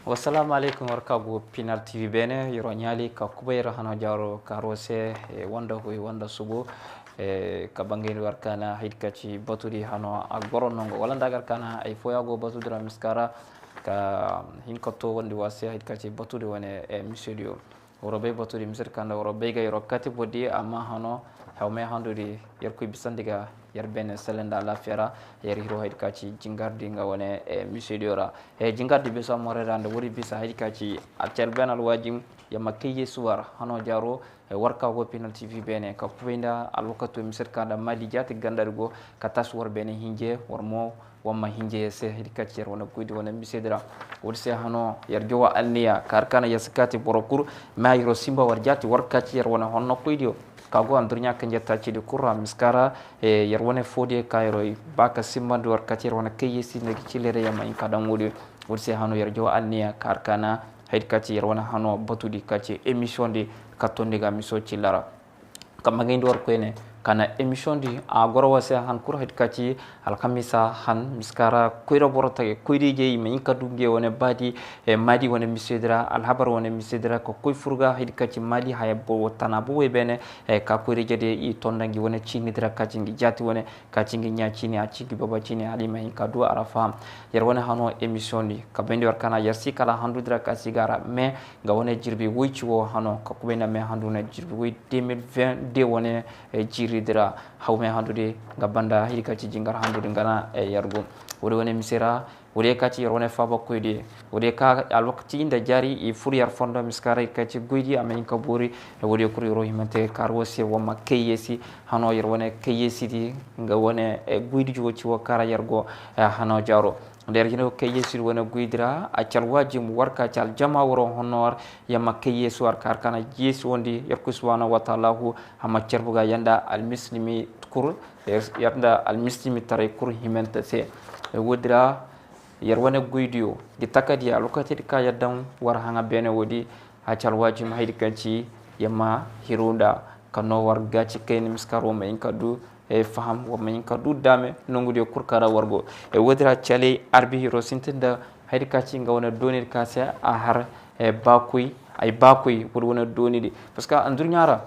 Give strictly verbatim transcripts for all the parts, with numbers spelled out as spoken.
Wassalamu alaikum, warkagu Pinal T V bene, yoro nyali ka kubayra hano jaro ka rose, e wanda hoy wanda subo, e ka bangeni warkana haid kaci batudi hano a goro nongo, wala ndagar kana ay foyago batudi ra miskara, ka hinkoto wandi wase haid kaci batudi wane, e, misediyo. Woro bay batudi misir kanda woro bay ga yoro kati bodi, amma hano hawme handudi yar kuy bisandiga yar bene selenda lafiyara, yar hiro haid kaci jingardi nga wane, e, misediyo ra. E jingardi be so more randa wori bisa haid kaci a tel ben alwajim yamma keye suwar hano jaro, e, warka go Pinal T V bene ka kuwenda alwakatu misir kanda mali jati gandari go ka tas war bene hinje war mo wamma hinje se haid kaci yar wane kuydi wane misedira. Wodi se hano yar jowa alniya kar kana yasikati borokur ma yiro simba war jati war kaci yar wane honno kuydi o. Kago andurnya kanje tacidi kurra miskara, e, yar wane fodi ka yaro baka simbandi war kaci yar wane keye si nagi cilere yamma in kadan wodi. Wodi se hano yar jowa alniya kar kana haid kaci yar wane hano batudi kaci emission di katondiga miso cilara. Ka magayndi war koyne kana emission di a goro wase han kur haid kaci alhamisa han miskara koyra boro tage koyde je ma in kadu nge wane badi, e, madi wane misedira alhabar wane misedira ko koy furga haid kaci mali haya bo tana bo we bene, e, ka koyre jade i tondangi wane cinidira kaci ngi jati wane kaci ngi nya cini a cigi baba cini alima hin kadu ara faham. Yar wane hano emission di ka bendi war kana yar si kala handudira ka sigara me nga wane jirbi woy ci wo hano ka kubena me handuna jirbi woy deux mille vingt-deux wane, e, jiridira hawme handude nga banda haid kaci jingar handude ngana, e, yargo. Wode wane misera, wode kaci yar wane faba koyde. Wode ka alwakati inda jari i fur yar fondo miskara kaci goydi ama in ka bori, e, wode kur yoro himante kar wose wamma keyesi hano yar wane keyesi di nga wane, e, goydi juwo ci wo kara yargo, e, hano jaro. Nder hino keyesi wona guydira a calwaji mo warka cal jama woro honor yamma keyesu ar kar kana jesu wondi yarku subhanahu wa ta'ala hu amma cerbuga yanda almuslimi kur yanda almuslimi tare kur himenta se. E wodira yar wane guydiyo di takadi a lokati di ka yaddan war hanga bene wodi a calwaji mo haydi kanci yamma hirunda kano war gaci kayni miskar wamma in kadu e faham wamma in kadu dame nongude kurkara wargo e wodira cale arbi hiro sintinda haydi kaci nga wona donir kase a har e bakuy ay bakuy wodi wona donidi parce que andurnyara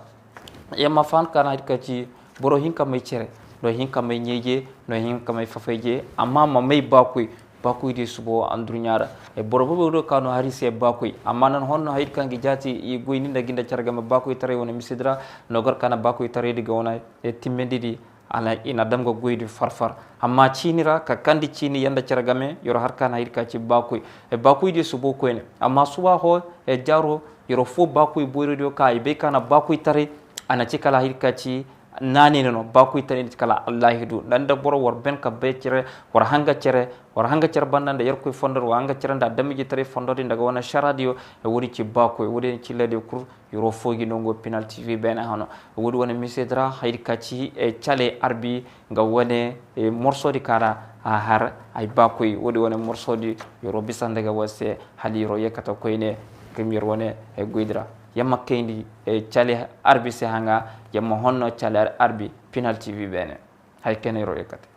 yamma fan kana haydi kaci boro hinka may cere no hinka may nyeje no hinka may fafayje amma ma may bakuy bakoyde subo andurnyara e boro bobo do kano hari se bakoy amma nan honno haydi kangi jati i goyni nda ginda carga ma bakoy tare wona misidra no gar kana bakoy tare diga wona e timmendidi ala ina damga goydi farfar amma cinira ka kandi cini yanda carga me yoro har kana haydi kaci bakoy e bakoyde subo koyne amma suba ho e jaro yoro fo bakoy boyro do ka e be kana bakoy tare ana cikala haydi kaci nani no bakuy tani kala allahi du nanda boro war ben ka be cere war hanga cere war hanga cere banda nda yarkoy fondor war hanga cere nda damiji tare fondor di daga wana sharadiyo e wodi ci bakuy wodi ci ladiyo kur yoro fogi nongo penalty vi ben hano wodi wana misedra haydi kaci e cale arbi nga wane e morceau di kara a har ay bakuy wodi wana morceau di yoro bisan daga wase hali yoro yekata koyne kemir wane e guydra yamma kayndi e cali arbi se hanga yamma honno cali arbi penalty vi bene hay kenero e kate.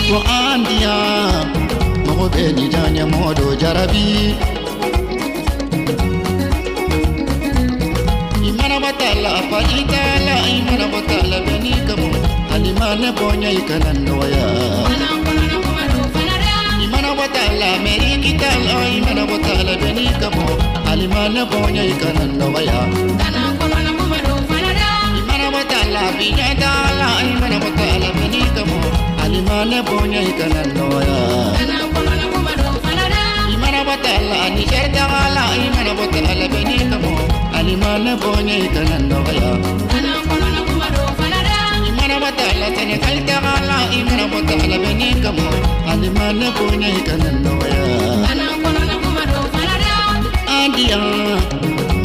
Ko andiya mogo beni danya modo jarabi. Imana batala apa itala imana batala beni kamo alimane bonya ikanan doya. Imana batala meri kitala imana batala beni kamo alimane bonya ikanan doya. Imana batala binya dala imana batala beni kamo alimane bonya ikanan doya. Imana batala Niger dagala imana batala beni kamo alimane bonya ikanan doya. Imana batala Senegal dagala imana batala beni kamo Annaboñay kanan noya. Andiya.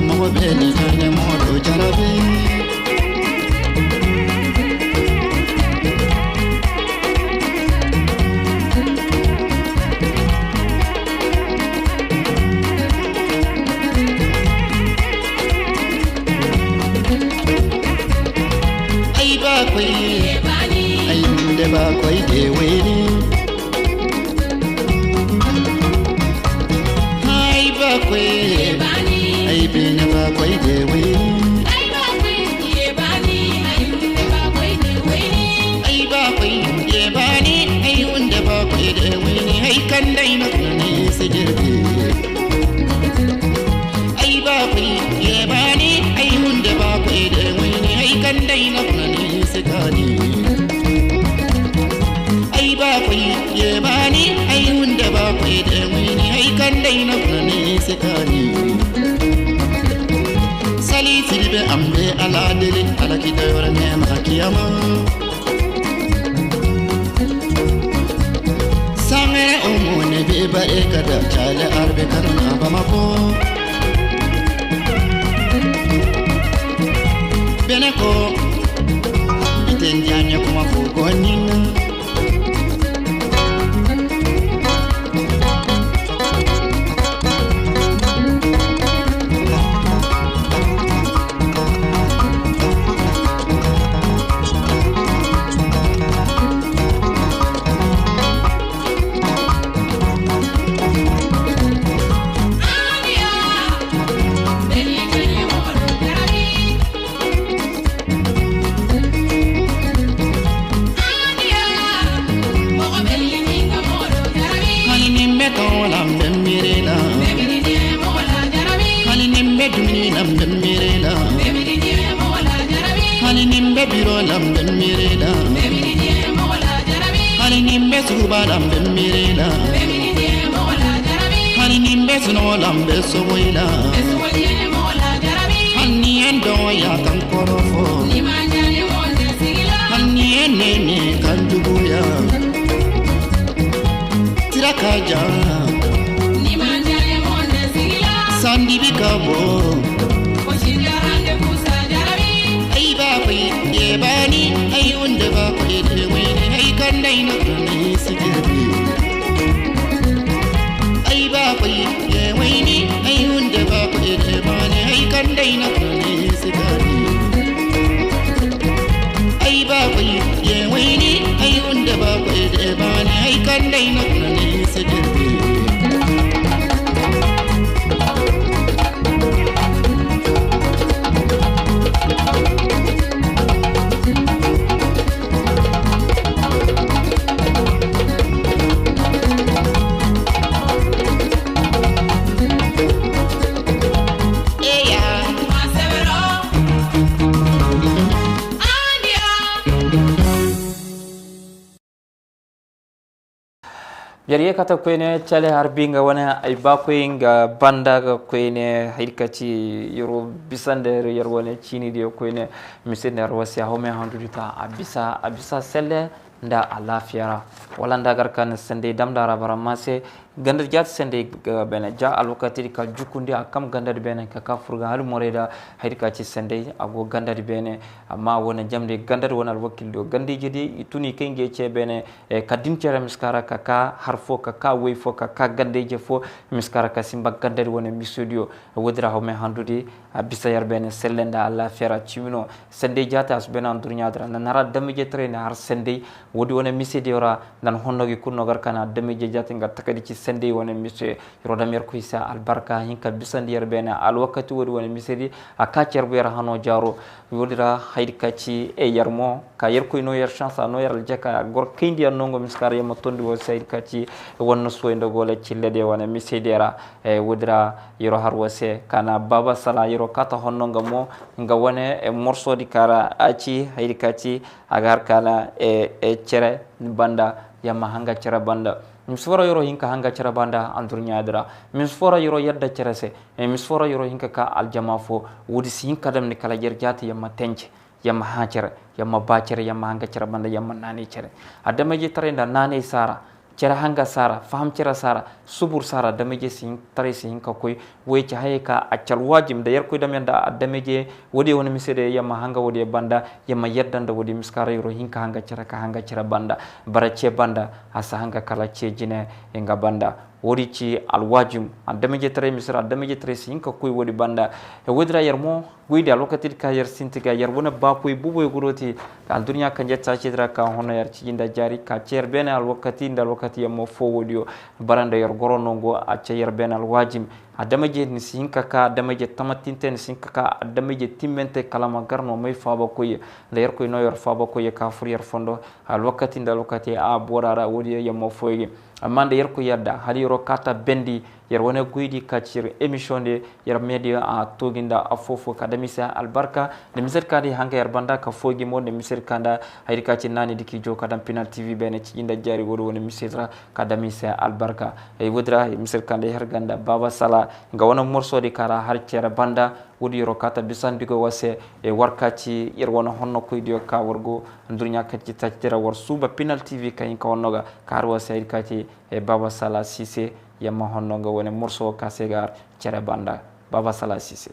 Mogo beni jane modo jarabi. Ay ba koy. Ay hunde ba koy de weni. Ay ba koy. Ay bene ba koy de weni. Ay ba koy. Ye bani. Ay hunde ba koy de weni. Ay kandai na kunani sijirbi. Ay ba koy. Ye bani. Ay hunde ba koy de weni. Ay kandai na kunani sikani. Ay ba koy. Ye bani. Ay hunde ba koy de weni. Ay kandai na kunani sikani. Sali siribe ambe ala dele ala kita yora nema kiyama. Sangere umone be bare kada chale arbe kanun abamako. Beneko iten janya kuma fugonina. Hali nimbe kawolam bembirela. Hali nimbe duminam bembirela. Hali nimbe birolam bembirela. Hali nimbe subalam bembirela. Hali nimbe sunolam besogoila. Hali ni endo ya kan korofo. Hali ni enene kan juguya. Tirakaja. Sandibi kabo. Ay ba koy ye bani. Ay hunde ba koy de wayne. Ay kandai na kunani sikirbi. Ay ba koy ye wayne. Ay hunde ba koy de bani. Ay kandai na kunani sikirbi. Ay ba koy ye wayne. Ay hunde ba koy de bani. Ay kandai na kunani sikirbi. Yar yekata koyne cale har bi nga wane ay ba koy nga banda ga koyne hirkati yoro bisande yar wane cini de koyne misin yar wasi a home handu dita a bisa a bisa selle nda a lafiyara wala nda gar kan sende dam da rabara mase ganda jat sende ga bene ja alwakati ka jukundi a kam ganda bene ka ka furga hal moreda hirkati sende ago ganda bene amma wane jamde ganda wane alwakil do gandi jedi tuni kenge ce bene E, ka din cere miskara ka ka har fo ka ka woy fo ka ka gandeje fo miskara ka simba gandari wona misudiyo wodira ho me handudi a bisa yar bene sellenda alla fera cimino sende jata as bena durnyadra na nara damije trene har sende wodi wona misedi ora nan honnogi kunno gar kana damije jata nga takadi ci sende wona mise rodam yar kuisa albarka hinka bisandi yar bene al wakati wodi wona misedi a ka cerbu yar hano jaro wodira haydi kaci e yar mo ka yerkoy no yer chance a no yer aljaka gor kayndi an nongo miskara yemma tondi wo sayid kati wonno soyndo gole cillede wana mi seydera e wodira yero har wose kana baba sala yero kata honno nga mo nga wone e morsodi kara aci haydi kati agar kana e e cere banda yamma hanga cere banda mi soro yoro hinka hanga cere banda andur nyadira mi soro yoro yadda cere se e mi soro yoro hinka ka aljama fo wodi si hinka dam ni kala yer jati yamma tenje yamma ha cere yamma ba cere yamma hanga cere banda yamma nane cere adama je tare nda nane sara Cere hanga sara, faham cere sara, subur sara, dameje si hin-, tare si hinka koy, woy ci haye ka accal wajim da yar koy dam yanda a dameje, wodi woni misede yamma hanga wodi e banda, yamma yaddanda wodi miskara yoro hinka hanga cere ka hanga cere banda, bara ce banda, asa hanga kala ce jine e nga banda. Wodi ci alwajim, a dameje tare misira, a dameje tare si hinka koy wodi banda. E wodira yar mo, Guyde alwakati ka yar sintiga yar wona bakoy buboy guroti. Al duniya kan jetta cidra ka hono yar cijinda jari ka cer bene alwakati nda alwakati yammo fo wodiyo. Baranda yar goro nongo a ce yar bene alwajim. A damaje ni si hinka ka, a damaje tamatinte ni si hinka ka, a damaje timmente kalama garno mai faba koye. Nda yar koy no yar faba koye ka fur yar fondo. Alwakati nda alwakati a borara wodiyo yammo foyge. Amma nda yar koy yadda hali yaro kata bendi. Yer wone guydi ka cir émission nde yer media a toginda a fofo ka damisa albarka. Nde misir kadi hanga yer banda ka fogi mo nde misir kanda hayri ka ci nani diki jo ka dam Pinal T V bene ci inda jari wodo wone misir ka damisa albarka. E wodra misir kanda her ganda Baba Sala nga wona morso di kara har cere banda wodi yoro kata bisan digo wase e warka ci yer wona honno koy dio ka wargo ndurnya ka ci tactira war suba Pinal T V ka yin ka wonnoga ka har wase hayri ka ci e Baba Sala Cissé. Yamma honno nga woni morso ka segar cere banda. Baba Sala Cissé.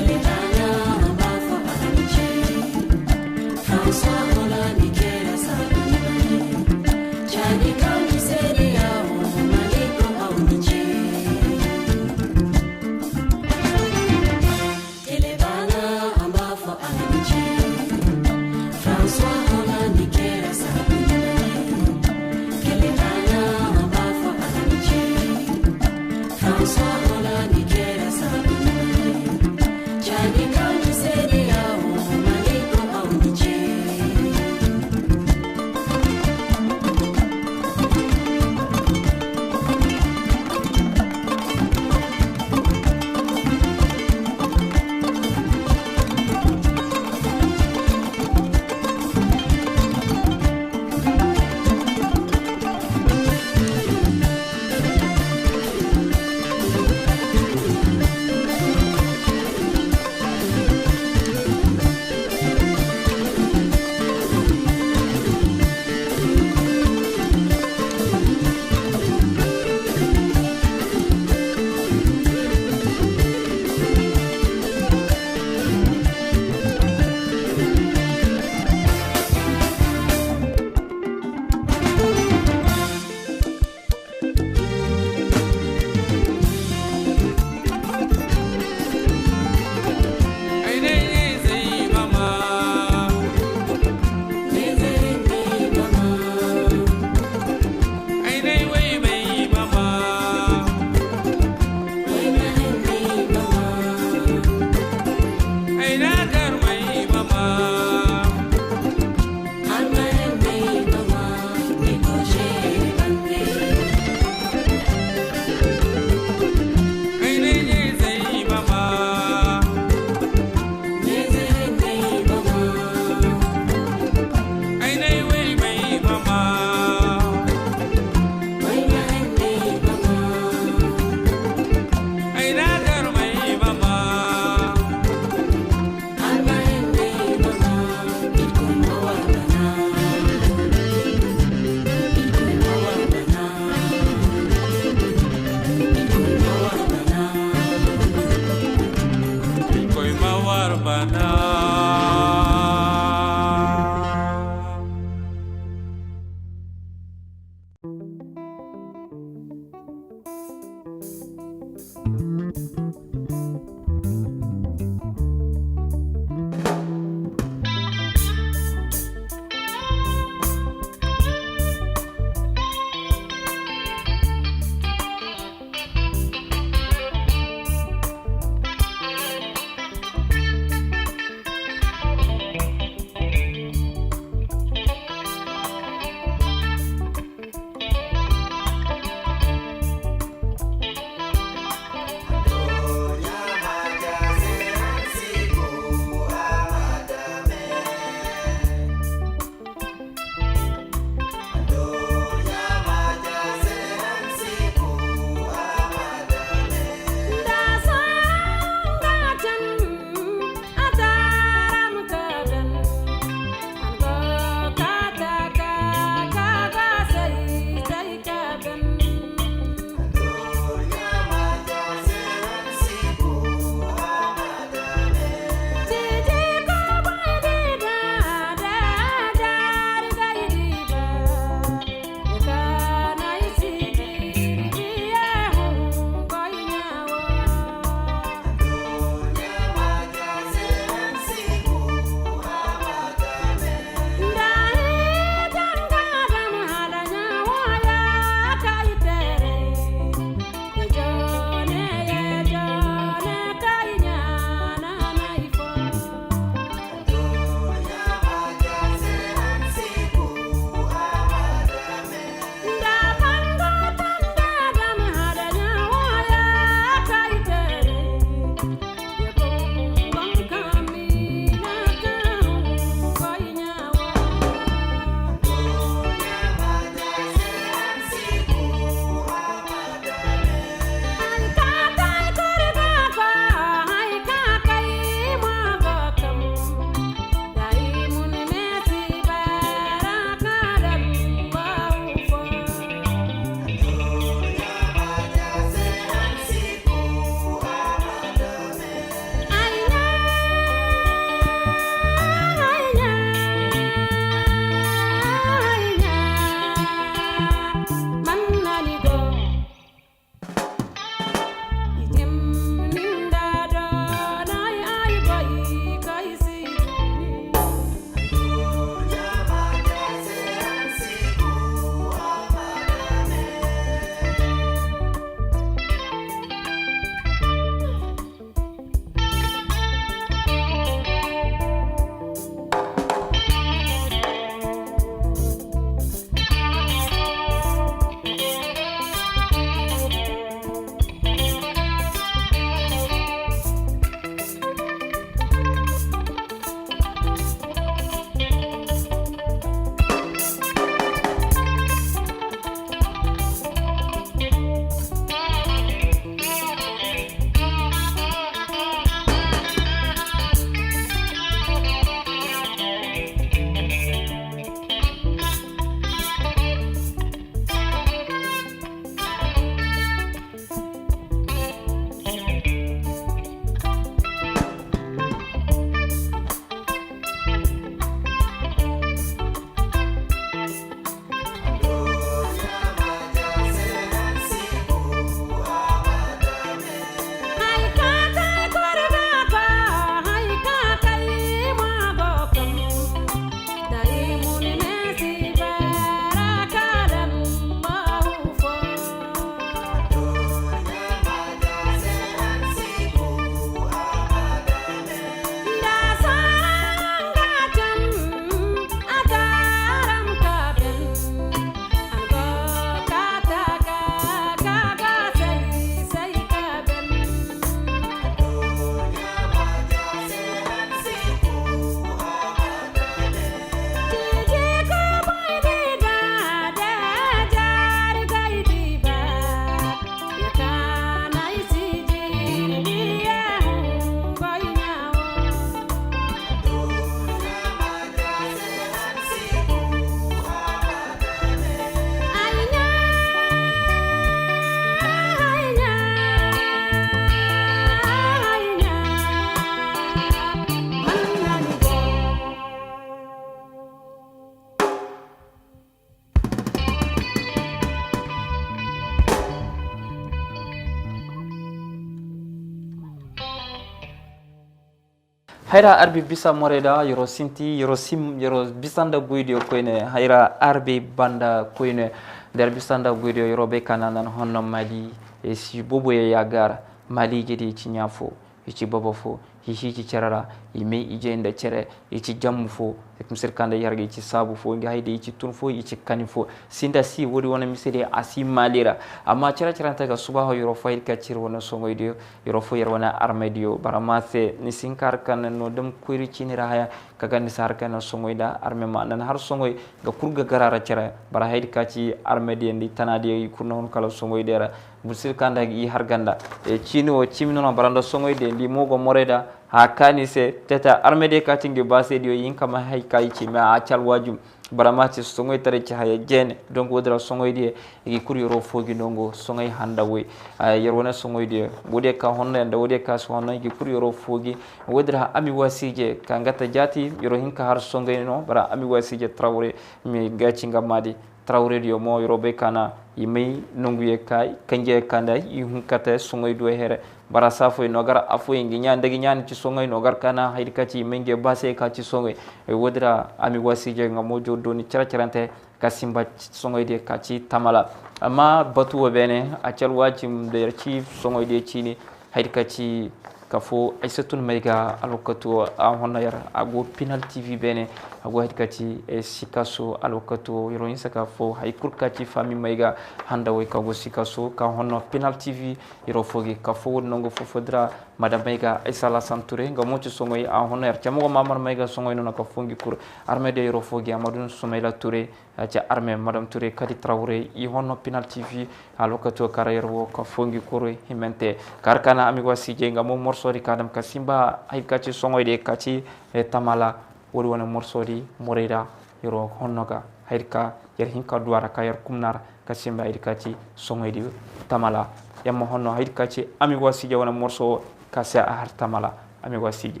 Hayra arbi bisa moreda yoro sinti yoro sim yoro bisanda guydi o koyne hayra arbi banda koyne der bisanda guydi o yoro be kananan honno mali e si bobo ya yagar mali jedi ci nyafo ici bobo fo ici ci cerara ime ije nda cere ici jammu fo misir kanda yarga ici sabu fo ngi hayde ici tun fo ici kani fo sinda si wodi wona misiri asi malira amma cere cere ta ga suba ho yoro fo ka cir wona songoy de yoro fo yar wona armée de yo bara ma se ni sinkar kan no dum kuri cini ra haya ka gandi sar kan songoy da armée ma nan har songoy ga kurga garara cere bara haydi ka ci armée de ndi tanadi kurna hon kala songoy de ra busir kanda i har ganda e cini o cimi no baranda songoy de ndi mogo moreda ha kani se teta armée de ka tingi base de yo yin kama hay kai ci me a cal wajum bara ma ci songoy tare ci haya jene donc wodra songoy de igi kur yoro fogi nongo songoy handa woy yer wona songoy de wodi ka honno yanda wodi ka so honno igi kur yoro fogi wodra ami wasije ka ngata jati yoro hinka har songoy no bara ami wasije trawre mi gaci ngamadi trawre de mo yoro be kana i mai nongu ye kai kanje kanda i hunkata songoy do here bara safo no gar afo ingi nya ndagi nya ci songoy no gar kana haydi ka ci menge base ka ci songoy e wodra ami wasije ngamo joddo ni cara carante ka simba songoyde ka ci tamala amma batu wo bene a cal wajim de ci songoyde cini haydi ka ci ka fo aysatun mayga alwakatu a honno yar ago penal tv bene ago haydi ka ci e sikaso alwakatu yoro insa ka fo hay kurka ci fami mayga handa way ka go sikaso ka honno penal tv yoro fogi ka fo wonnongo fofodra madame mayga aysala santure nga mo ci songoy a honno yar camogo mamar mayga songoy nono ka fongi kur armée de yoro fogi amadun sumayla touré ca armée madame touré kadi trawre i honno penal tv a lokkato carrière wo ka fongi koro himente kar kana ami wasije nga mo morsori kadam ka simba hay ka ci songoyde ka ci e tamala wodi wona morsori moreda yoro honno ga hayr ka yer hinka duwara ka yer kumnar ka simba hayr ka ci songoyde tamala yamma honno hayr ka ci ami wasije wona morso ka se a har tamala ami wasije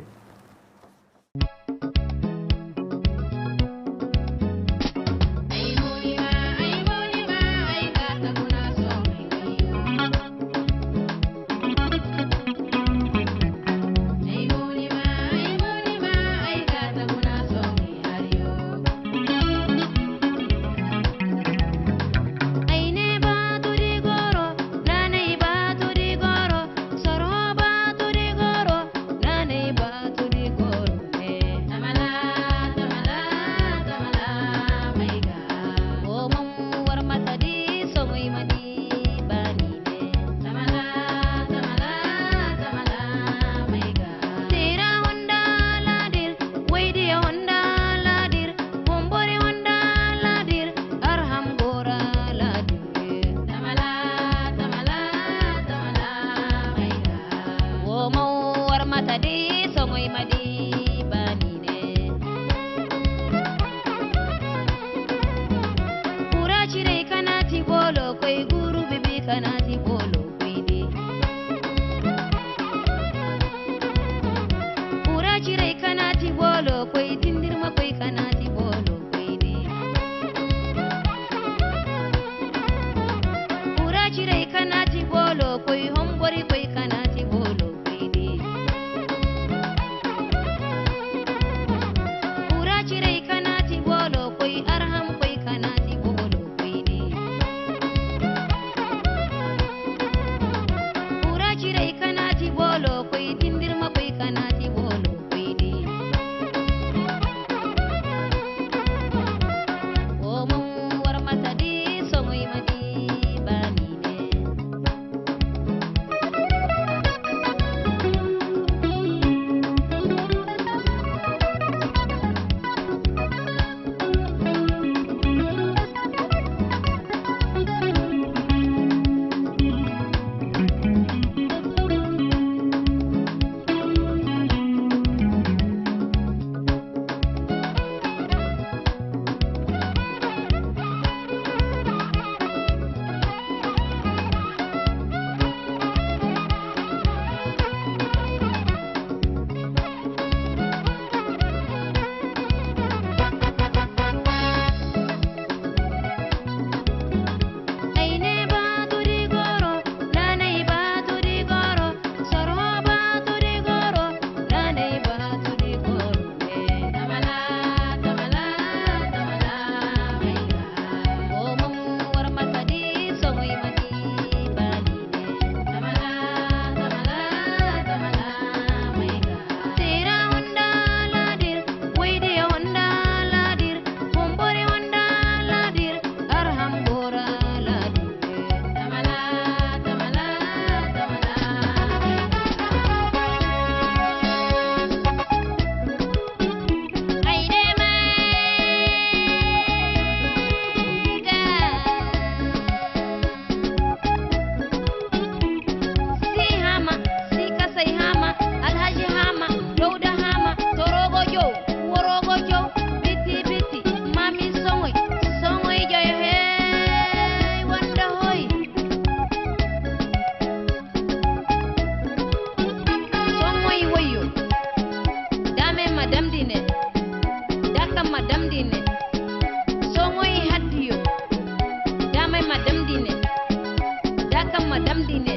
damdine.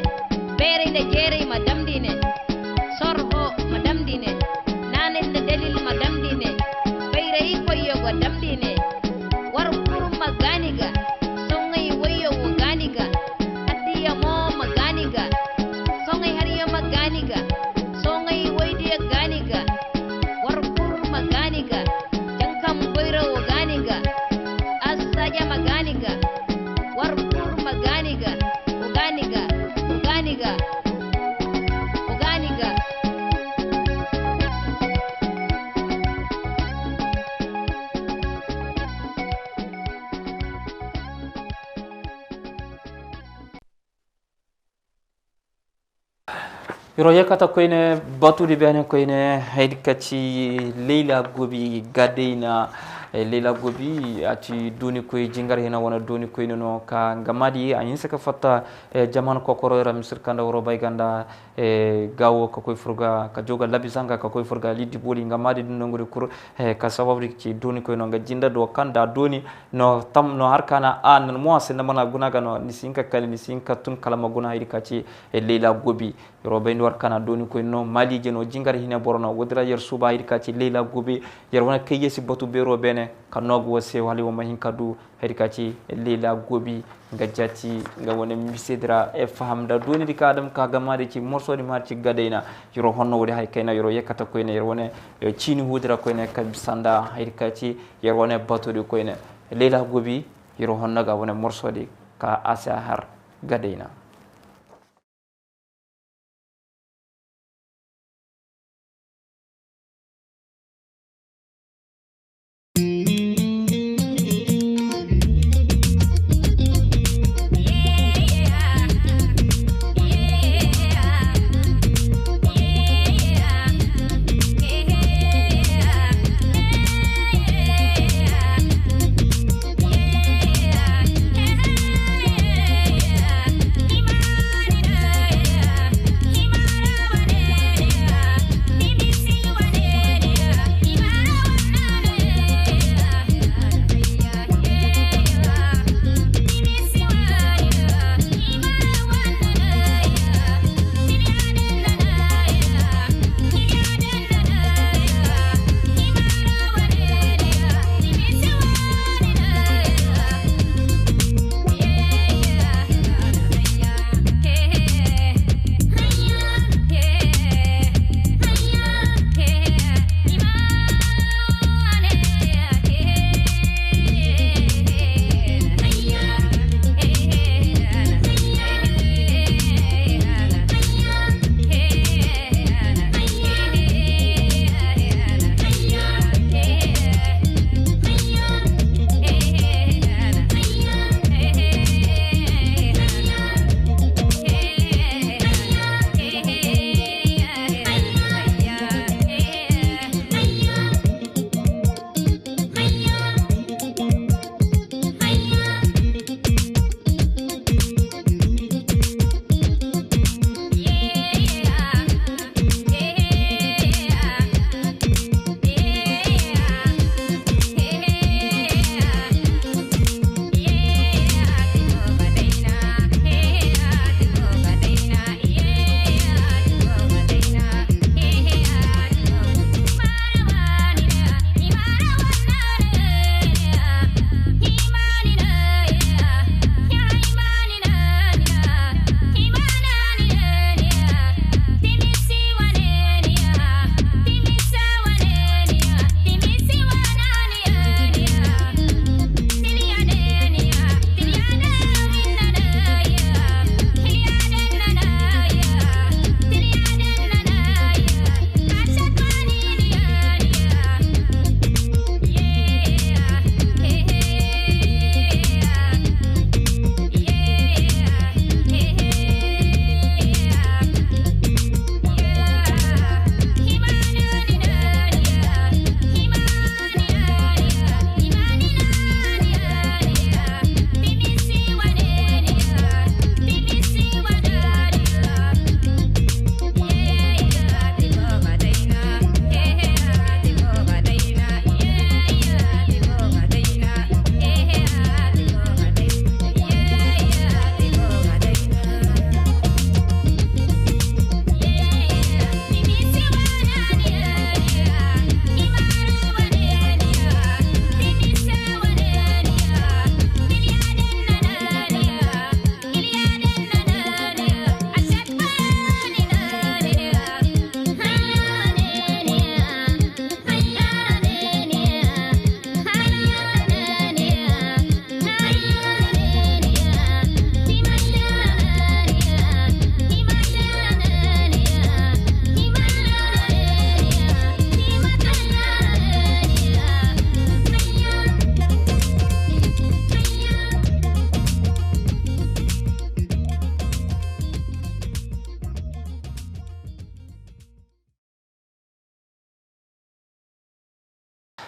Beerey nde jeerey ma damdine. Sorho ma damdine. Naanel nde dalil ma damdine. Beyrey koyyogo damdine. War kurma ganiga. Songay woyyo wo ganiga. Addiya mo ma ganiga. Songay hariya ma ganiga. Songay woydiya ganiga. War kurma ganiga. Jankam boyro wo ganiga. Assaja ma ganiga. War kurma ganiga. O ganiga. O ganiga. O ganiga. Yoro yekkata koyne batudi bene koyne haydi kacci Leyla Gobi gadeyna. E Leyla Gobi ati doni koye jingar hena wona doni koyne no ka ngamadi a hinsa ka fatta e jaman kokoro era misir kanda woro bay ganda e gawo ka koy furga ka joga labi sanga ka koy furga liddi boli ngamadi dun nongori kur e ka sababu ki doni koyno nga jinda do kanda doni no tam no harkana a nan mo se namana guna gano ni sinka kali ni sinka tun kalama guna haydi kacci e Leyla Gobi. Yoro ɓeyndi war kana doni koye no malije no jingar hine borono wodira yer suba haydi kacci Leyla Gobi. Yer wona keyesi batu bero bene ka nogo wo sew hali woma hinka du haydi kacci Leyla Gobi. Nga jati nga wona misedira e fahamda doni di ka adam ka gamade ci morso di mar ci gadeyna. Yoro honno wodi hay kayna yoro yekkata koyne yer wona yo cini hudira koyne ka sanda haydi kacci yer wona batodi koyne Leyla Gobi. Yoro honno ga wona morso di ka asa har gadeyna.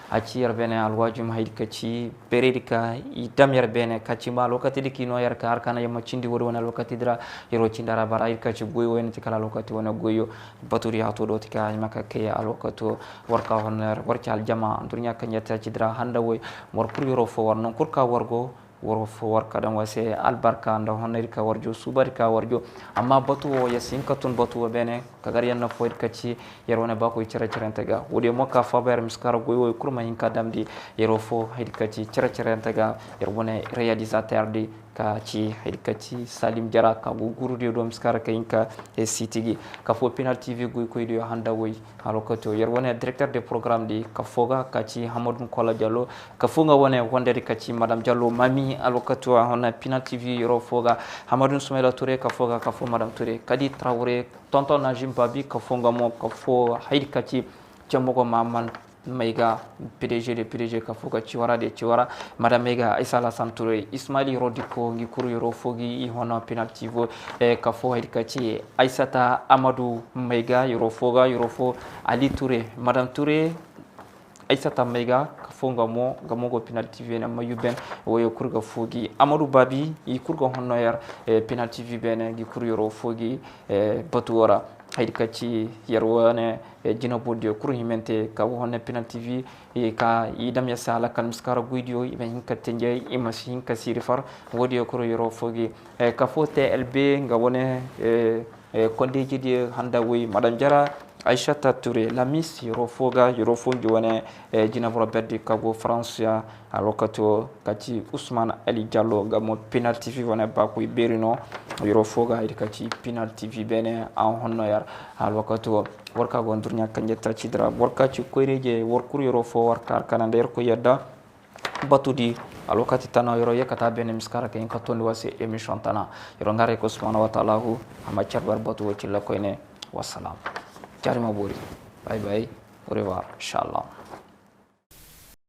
Acci yer bene alwajum haydi kaci beredi ka i dam yer bene kaci ma alwakati di kino yer ka arkana yamma cindi wodi wani alwakati dira yero cindara bara haydi kaci goy wani ti kala alwakati wani goyo. Baturi hato do tika maka ke alwakato warka honner warki aljama durnya kanyata cidra handa woy. War kur yoro fo war non kurka wargo woro fo warka dan wase albarka nda honner ka warjo subari ka warjo. Amma batu wo ya sinka tun batu wo bene kagar yanna fo kaci yer wani bako cere cere ntaga wodi mo ka fa bayar miskara goy wo kurma hinka damdi yero fo haydi kaci cere cere ntaga yer wani réalisateur di ka ci haydi kaci salim jara ka guguru de do miskara ka hinka e sitigi ka fo penal tv goy koy do handa woy. Alwakati o yer wone directeur de programme di ka foga kaci hamadou kola diallo ka foga wone wonderi kaci madame diallo mami alwakati o honna penal tv yero foga hamadou soumaila touré ka foga ka fo madame touré kadi traoré tonton najim babi ka foga mo ka fo haydi kaci cemmogo maman mayga pdg de pdg ka fo ka ciwara de ciwara madame mayga aissa alassane touré ismaili rodiko ngi kuru yoro fogi i hono penalty vo e ka fo haydi kaci aissata amadou mayga yoro foga yoro fo ali touré madame touré aissata mayga ka fo ngamo ngamogo penalty vo ne amma yuben woyo kurga fogi amadou babi i kurga honno yar e penalty vo bene ngi kuru yoro fogi e batu wora haydi kaci yer wone e jina boddi o kuru himente ka wo honne penalty vi e ka idam ya sala kan miskara guydi o ima hinka tenje ima si hinka siri far wodi o kuru yoro fogi e ka fo tlb nga wone e e kondeji di handa woy madame jara aishata touré la miss yoro foga yoro fongi wone e jina boro beddi kago france ya a wakati o kati ousmane ali diallo ngam mo penalty fi wona bakoy berino yoro foga haydi kati penalty fi bene an honno yar hal wakati o worka go durnya kanje tacidra worka ci koyreje workur yoro fo warka arkana nder ko yedda batudi alwakati tana yoro yekata bene miskara ke inka tondi wasi émission tana yoro ngare ko subhanahu wa ta'ala hu amma cerbar batu wacilla koyne wassalam jarima bori bye bye au revoir inchallah